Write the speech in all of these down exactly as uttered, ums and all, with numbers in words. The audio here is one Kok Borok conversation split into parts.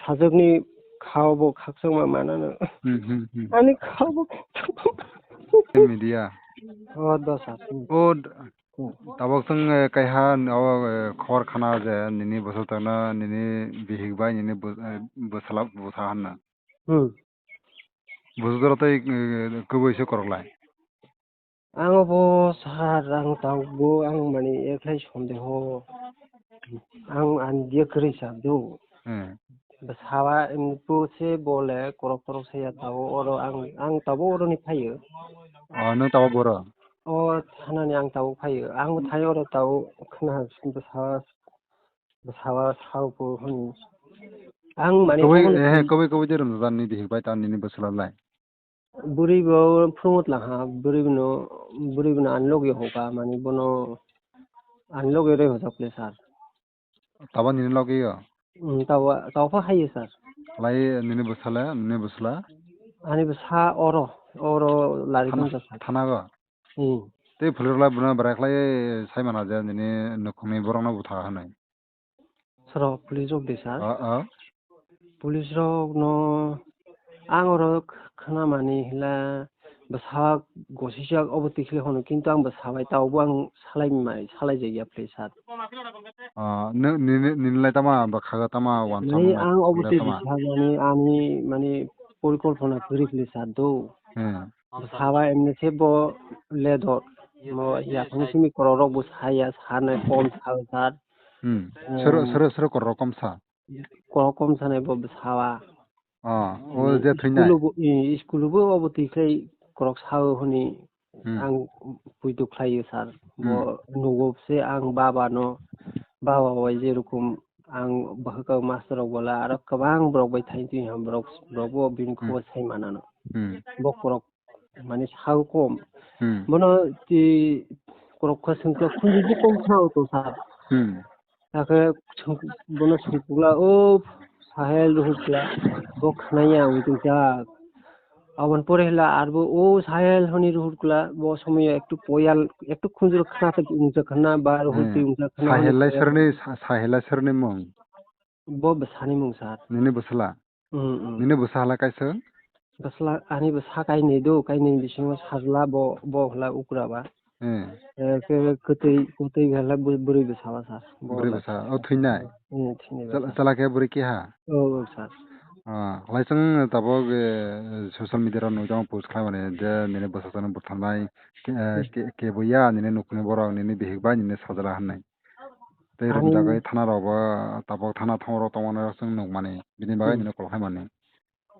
Sajwkni khao bo khakchangma manano. Hmm, hmm, hmm. Ani khao bo khakchangma. Media. O, dos a. Hmm. O, d-, Hmm. Tabok chwng, eh, kaiha o, eh, khor khana je nini bwswk tongno nini bihik bai nini bw-, eh, bwsala bwsa hanna. Hmm. Bwswk jora tei, eh, kwbwi se korok lai. Ang bo sir, ang tabukbo ang mani ekhlai sondeho. Ang ani dia kwrwi sa do. Hmm. Bwsaba, em, bo se bole korok korok saya tabuk oro ang, ang tabuk oroni phaio. O, nwng tabuk boro? O thanani ang tabuk phaio. Ang bo thai oro tabuk khna bwsa, bwsaba sao bo hwn. Ang mani kwbwi, omo eh, kwbwi, kwbwi de rwmjak nini bihik bai ta nini bwsala lai? Bwrwi bo phwrwngwi tlang ha, bwrwi bono, bwrwi bono ani logi hoka, mani bono ani logi rwi hojak le sir. Tabo nini logi o? Mm, tabo, tabo pha hai sir. Lai nini bwsala, nini bwsala? Ani bwsa oro, oro lari thana, thumjak sir. Thana go? Hmm. Tei police rok lai bono berai khlai sai mana je nini nukhungni borokno butha hwnwi. Soro police rok de sir? Ah, ah. Police rok no ang oro kh-, khna mani hila bwsa gosijak obo tikhle hono, kintu ang bwsa bai tabukbo ang salai mai, salai jakya phle sir. Ah, nini, nini lai tama bwkha tama wansong? Nai ang obo tama. Twi bwsa mani ani mani porikolpona kwrwi phle sir do. Hmm. Bwsa bai emne se bo ledor. Mo yaphang simi korok rok bo saya, sanai kom sao sir. Hmm. Eh, sero, sero, sero korok kom sa? Korok kom sanai bo bwsa ba. Ah, o je thwinai. School bo, eh, school bo obo twi khlai korok sao hwnwi. Hmm. Ang puitu khlaio sir. Hmm. Bo nugo se ang baba no, baba bai je rokom ang bahwkha master rok bola aro kwbang borok bai thaintwi ham borok, borok bo bini, hmm, khobor sai manano. Hmm. Bo korok mani sao kom. Hmm. Bono ti korok kha sengkla khunju bo kom sao to sir. Hmm. Hakhe sung-, bono sungkukla, "O Sahel," ruhukla, bo khnaya wngtong jak. Aboni pore hila arbo, "O Sahel," hwnwi ruhukla, bo somoyo ektu poyal, ektu khunjuro khna tak wngja khna ba ruhuk, hmm, twi wngja khna. Sahel lai hwnwi serni, Sa-, Sahel lai serni mung? Bo bwsani mung sir. Nini bwsala? Mm, mm. Nini bwsa hala kaisa? Bwsla, ani bwsa kainwi do, kainwi bisingo sajla bo, bo hwla ukra ba. Eh. Eh, khe kwtwi, kwtwi hwla bw-, bwrwi bwsa ba sir. Bo bwrwi hwla bwsa, o thwinai? Eh, thwinai ba sir. Chwla khe bwrwi keha? O, o sir. Ah, hwlai chwng tabuk, eh, social media rok nukjakgo post khlaimani je nini bwsajwkno butharnai, ke-, eh, hmm, ke-, kebo ya nini nukhungni borok nini bihik bai nini sajla hwnwi. Tei ani romjagwi thana rok bo tabuk thana thong rok tongmani rok chwng nukmani. Bini bagwi, hmm, nini kol khaimani.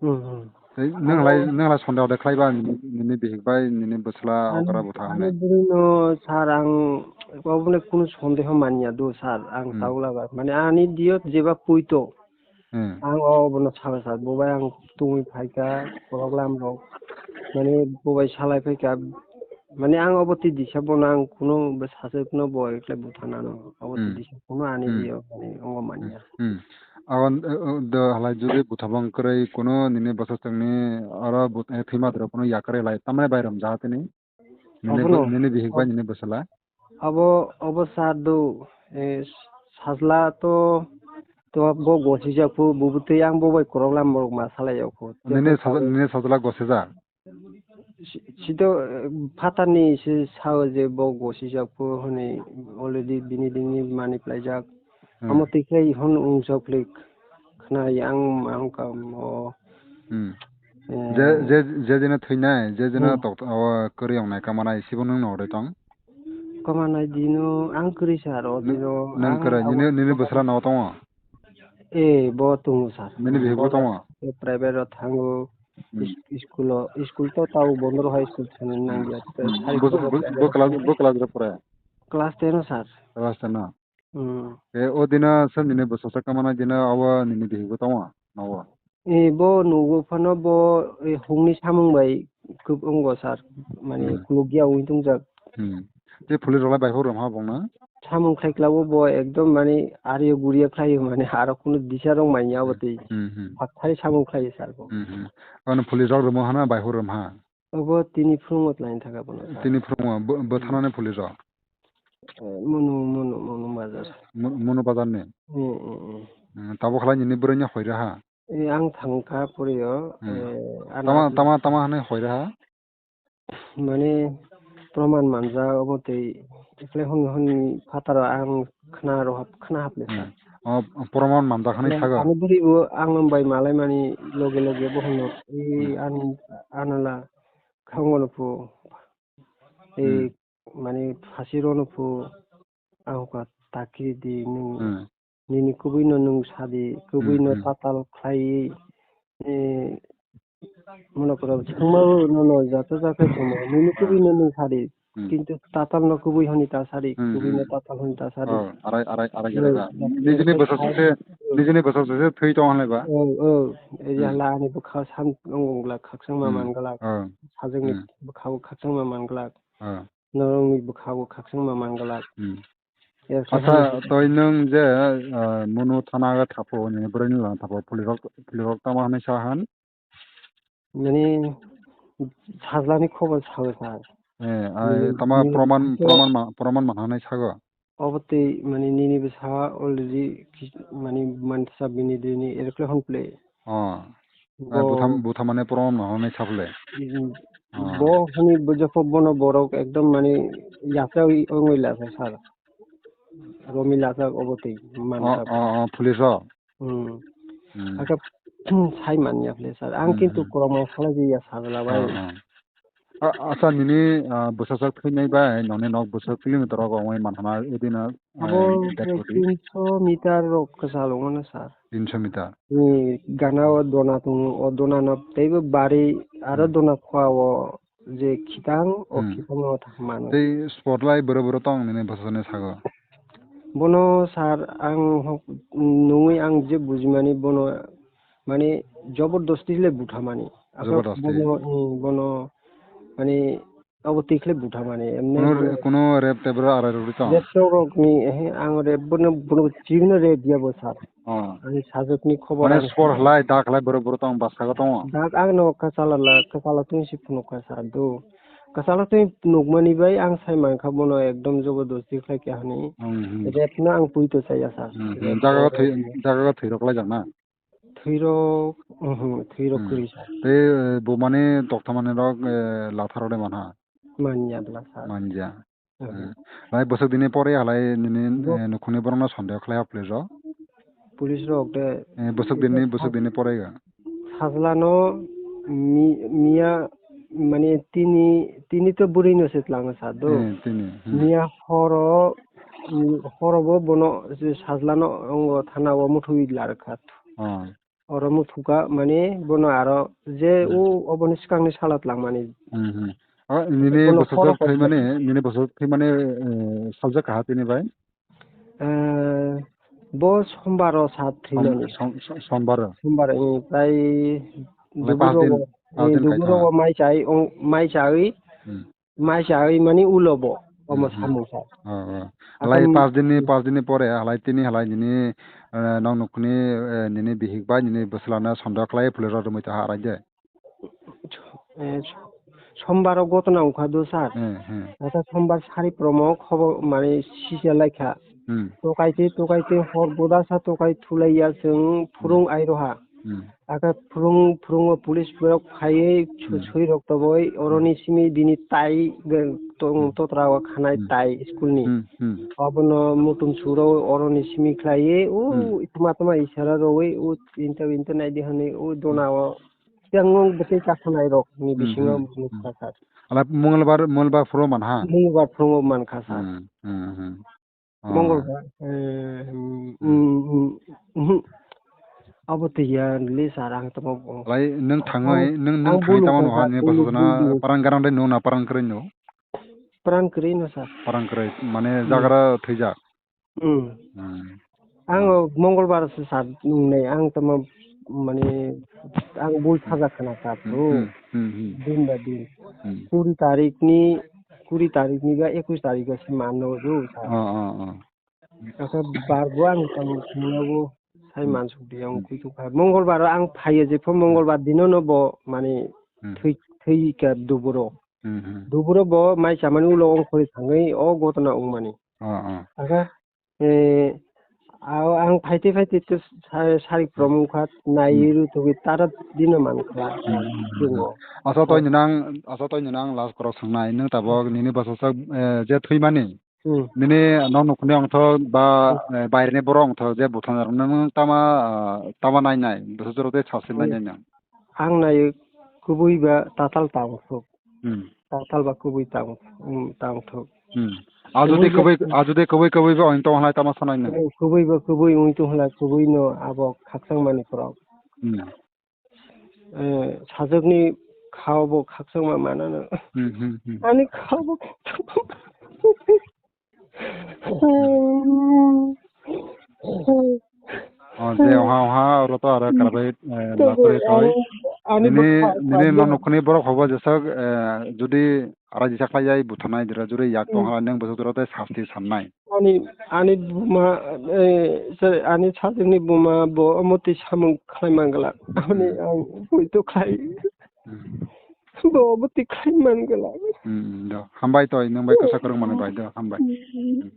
Hmm, hmm. Tei nwng lai, nwng lai sondeho de khlai ba nini, nini bihik bai nini bwsla ani, okra bwtha ani hwnwi? Bwrwi no sir ang obo le kunu sondeho manya do sir ang, hmm, tabuk laga. Mane ani diyo jeba puito. Hmm. Ang o bono saka saka, bo bai ang tungwi phaikha, program rok, mane, bo bai salai phaikha, mane, ang obo twi disa bono ang kunu bwsajwkno bo ekle buthanano, obo twi, hmm, disa kunu ani, hmm, iyo, mane, ongo manya. Hmm. Aboni, eh, eh, do halai jodi buthabang kwrwi kunu nini bwsajwkni oro but-, eh, thwima rok kunu yakarwi lai, tamni bai romjaha tini? Nini obono, bo-, nini bihik bai, ob-, nini bwsala? Abo, obo sir do, eh, sajla to, to bo gosijak phu, bo bwtwi ang bo bai kwrwklam borok ma salai ya kho. Nini sajla, nini sajla gosijak? Si-, sito, eh, phatarni se sao je bo gosijak phu hwnwi already bini, bini mani plaijak. Hmm. Amo twi khe hwn wngsa phlik khna yang ma wngkha mo. Hmm. Eh. Je, je, je dino thwinai, je dino, hmm, tok, o, kwrwi wngnai kamanai, sibo nwng no rwi tong? Kamanai dino ang kwrwi sir, o dino nwng ang kwrwi, abo nini, nini bwsala no tongo? Eh, bo tongo sir. Nini bihik bo tongo? Bo private ro thango. Hmm. Is-, school o, school to tao bondo rohai school thani nangya. Hmm. Bo, bo, bo class, bo class ro pore? Class ten o sir. Class ten o? Hmm. E, o dino se nini bwsajwk kamanai dino abo nini bihikbo tongo nogo? E, bo nugo phano bo, e, hukni samung bai kub-, wngo sir, mane, hmm, khulukya wngwi tongjak. Hmm. Tei police rok lai bai hor rwma bongno? Samung khlai klaio bo ekdom mane ario guria khlaio mane aro kunu disa rok manya abo tei. Hmm, hmm. Phathai samung khlaio sir bo. Hmm, hmm. Ano police rok rwma hana bai hor rwma? Obo tini phurungo tlaini thaka bono sir. Tini phurungo bo, bo thanani police rok? Eh, Monu, Monu, Monu Bazar. Mo-, Monu Bazar ni? Mm, mm, mm. Mm, tabo khlai nini bwrwi ni hoira ha? Eh, ang thangkha poriyo, Hmm. eh, ano Tama, tama, tama hwnwi hoira ha? Mane proman manjak obo tei ekle hwn hwn phataro ang khna rohap, khna haple sa. Hmm. O proman manjak hwnwi Ekle sago? Ani bwrwi bo ang bai malai mani loge loge bo hwno, "Eh, Hmm. an, anala khango no phu." Eh, Hmm. mane phasi rw no phu, ang kha takiri di nwng. Hmm. Nini kubui no nwng sadi, kubui Hmm, no hmm. Tatal khlai, eh, mone koro thangma no no jato jato thangma. Nini kubui no nwng sadi, Hmm. kintu tatal no kubui honi ta sadi, Hmm, kubui no hmm. Tatal honi ta sadi. Oh, arai, arai, arai, Hmm, arai, arai. jato Nijini jato bwswk thai. se, Hmm. nijini bwswk se thwi tong hwnlai ba? Oh, oh. Ei Hmm. jala ani bwkha sam ongla khaksang ma Hmm. man glak. Oh. Sajwkni Hmm. bwkha o khaksang ma man glak. Oh. Norokni bwkha o khaksang ma man glak. Hmm. Acha, toi nwng je, ah, munu thana ga thapo, nini bwrwi ni lama thapo, phulisok, phulisok tamo hwnwi sa han? Nini sajlani khobor sawi sa. Eh, ai, Nini, tama nini proman, bwkha proman ma, proman man hwnwi sago? Obo tei, mani, nini bwsa already kis-, mani, mansa bini dini erekle hwn play. Oh. Bo Ai, butham, butham mane proman man hwnwi sa phle? Mm. Oh. Bo hwnwi bo jokho bono borok ekdom, mani, yachawi ongwi lasa sar. Romi lasa obo tei Oh, mansa. Oh, oh, police o? Hmm. Hmm. Aka sai manya phle sir. Ang Hmm, kintu hmm. Korokma salai ya sajla bai. Oh, oh. A, acha nini, ah, bwsajwk thwinai bai noni nok bwsajwk kilometer rogo wngwi manhana edina, Abo ah, dead body. Tinsho meter rok kwchalo wngmano sir. Tinsho meter. Ni gana o dona tongo, o dona no teibo bari aro Hmm. Dona khua o je khitang, o Hmm. Khitang o thangmano. Tei spot lai bwrwi bwrwi tong nini bwsajwkni sago? Bono sir, ang hok-, nungwi ang je bujimani bono, mane, jobordosti le buthamani. Aswk Jobordosti? Bono, mm, bono, mane, abo tikhle buthamani. Emne Kuno bo re-, kuno rep tebra arai rok tong? Rep rok ni, ehe, ang rep bono, bono chibino rep ya bo sir. Oh. Ani sajwkni khobor Mane ang spor kha. Halai, dak halai, borok, borok tong, bwskango tongo? Dak ang no kwchala la, kwchala tungsi phunukha sir do. Kwchala twi nukmani bai ang sai mankha bono ekdom jobordosti khlai kha hwnwi. Hmm, hmm. Rep no ang pui to chaya sir. Hmm, hmm. Rep Jaga o thwi, jaga o thwi rok lai jak na? Thwi rok, mhm, thwi rok Hmm. kwrwi sir. Tei, eh, bo mane tokthomani rok, eh, latharo de manha? Manya bla sir. Manja. Hmm. Hmm. Lai bwswk dini pore halai nini, Bo- eh, nukhungni borokno sondeho khlai ha police rok? Police rok de Eh, bwswk dini, bwswk dini pore ga? Sajlano mi-, miya, mane, tini, tini to bwrwi no se tlango sa do. Eh, tini, hmm. Miya horo, mm, horo bo bono je sajlano ongo thana o muthwi larwkha. Ah. Oro muthukha, mane, bono aro je Hmm. o oboni swkangni sala tlangmani. Hmm, hmm. O, nini Bono bwsajwk khorok thwimani, nini bwsajwk thwimani, eh, saljak kaha tini bai? Eh, bo sombar o sa Som-, thwimani. som-, som-, sombar o? Sombar, eh, prai Omo pas din, duburogo, pas eh, din khai duburogo thangma. Mai chai, ong, mai chai, Hmm. Mai chai mani ulo bo, omo Hmm, hmm. Samung sa. Oh, oh. Akham Halai pas din ni, Hmm. Pas din ni pore, halai tini, halai nini, eh, nong nukni, eh, nini bihik bai, nini bwsla no sondeho khlai police rok romwi ta ha arai de. Eh, sombar o gotona wngkha do sir. Hmm, hmm. Ata sombar sari promo khobo mani sija laikha. Hmm. Tokai te, tokai te hor bodasa tokai thulaiya chwng Hmm. Phurung airoha. Hmm. Aka phurung, phurungo police borok phaiwi su-, Hmm. sui rok toboi, oroni Hmm. Simi bini tai ge-, tong-, Hmm. Totra o khanai Hmm. Tai school ni. Hmm, hmm. Obono mutum suro oroni simi khlaiwi, o Hmm. Tma tma isara rowi, o inta inta naidi hwnwi, o Hmm. Dona o. Yang nung bwtwi kasanai rok ni Hmm, bisingo hmm, hmm. Nukha sir. Ala Mongolbar, Mongolbar phuru manha? Mongolbar phuru mankha sir. Hmm, hmm, hmm. Oh. Mongolbar, eh, hmm, Hmm. Hmm, hmm, hmm. Abo twiya le sir ang tamo bo. Lai nwng thangwi, Ang, nwng, nwng ang thangwi bulu tamo kha nuha sir, nini bulu, bwsajwkno bulu, bulu. Parang garang de nwng na parang kwrwi nwng? Parang kwrwi no sir. Parang kwrwi, mane Hmm. Jagra thwijak? Hmm. Hmm. Ang Hmm. Mongolbar se sir nungnai, ang tamo mane ang bul Hmm. Sajak khna sir Hmm, bro. Hmm, hmm, hmm. Din ba din. Hmm. Kuri tarik ni, kuri tarik ni ba ekush tarik o se mano do sir. Oh, oh, oh. Asa bar bo ang tamo thwngna bo sai Hmm. Mansuk di ang Hmm. Kuitu kha. Mongolbar ang phaiya je pho Hmm. Mongolbar dino no bo mane Hmm. Thwi, thwi ka duburo. Hmm, hmm. Duburo bo mai chamani ulo ong khori thangwi o gotona wngmani. Oh, oh. Asa, eh, Ao ang phaite phaite to sa-, sari promo kha nai Hmm. ru to tara dino man kha. Hmm. Tongo. Asa toi nang, asa toi nang last korok sangnai, nang tabok nini bwsajwk, eh, je thwimani. Hmm. Nini nok nukhungni ongthok ba, Hmm. eh, baireni borok ongthok je buthang rok nang tama, ah, tama nai nai, bwsajwk rok tei sasil nai Hmm. nai nang. Ang nai kubui ba tatal tang thok. Hmm. Tatal ba kubui tang, um, tang thok. Hmm. Ajo de kubui kubui, ba ajo de kubui kubui ba oin tong halai tama sanai nang. Eh, kubui ba kubui oin tong halai kubui no abo khakchang mani korok. Hmm. Eh, sajwkni khao bo khakchangma manano. Hmm, hmm, hmm. Ani khao bo khakchangma. Oh, je oha, oha, oro to aro karbai, eh, Tei lakhori toi. Ani, ani Nini, bwkha nini ani no nukhuni borok hobo jesok, eh, jodi raji saklai jai buthanai dira juri yak tong Hmm. hala nang bwsajwk dira tei sasti sannai. Ani, ani buma, eh, sorry, ani sajwkni buma bo omo twi samung khlai man glak. Ani Hmm. ang poito khlai. Hmm. Bo omo twi khlai man glak. Hmm, do. Hambai toi, nang bai kwsa kwrwng mani bai do, hambai. Hmm.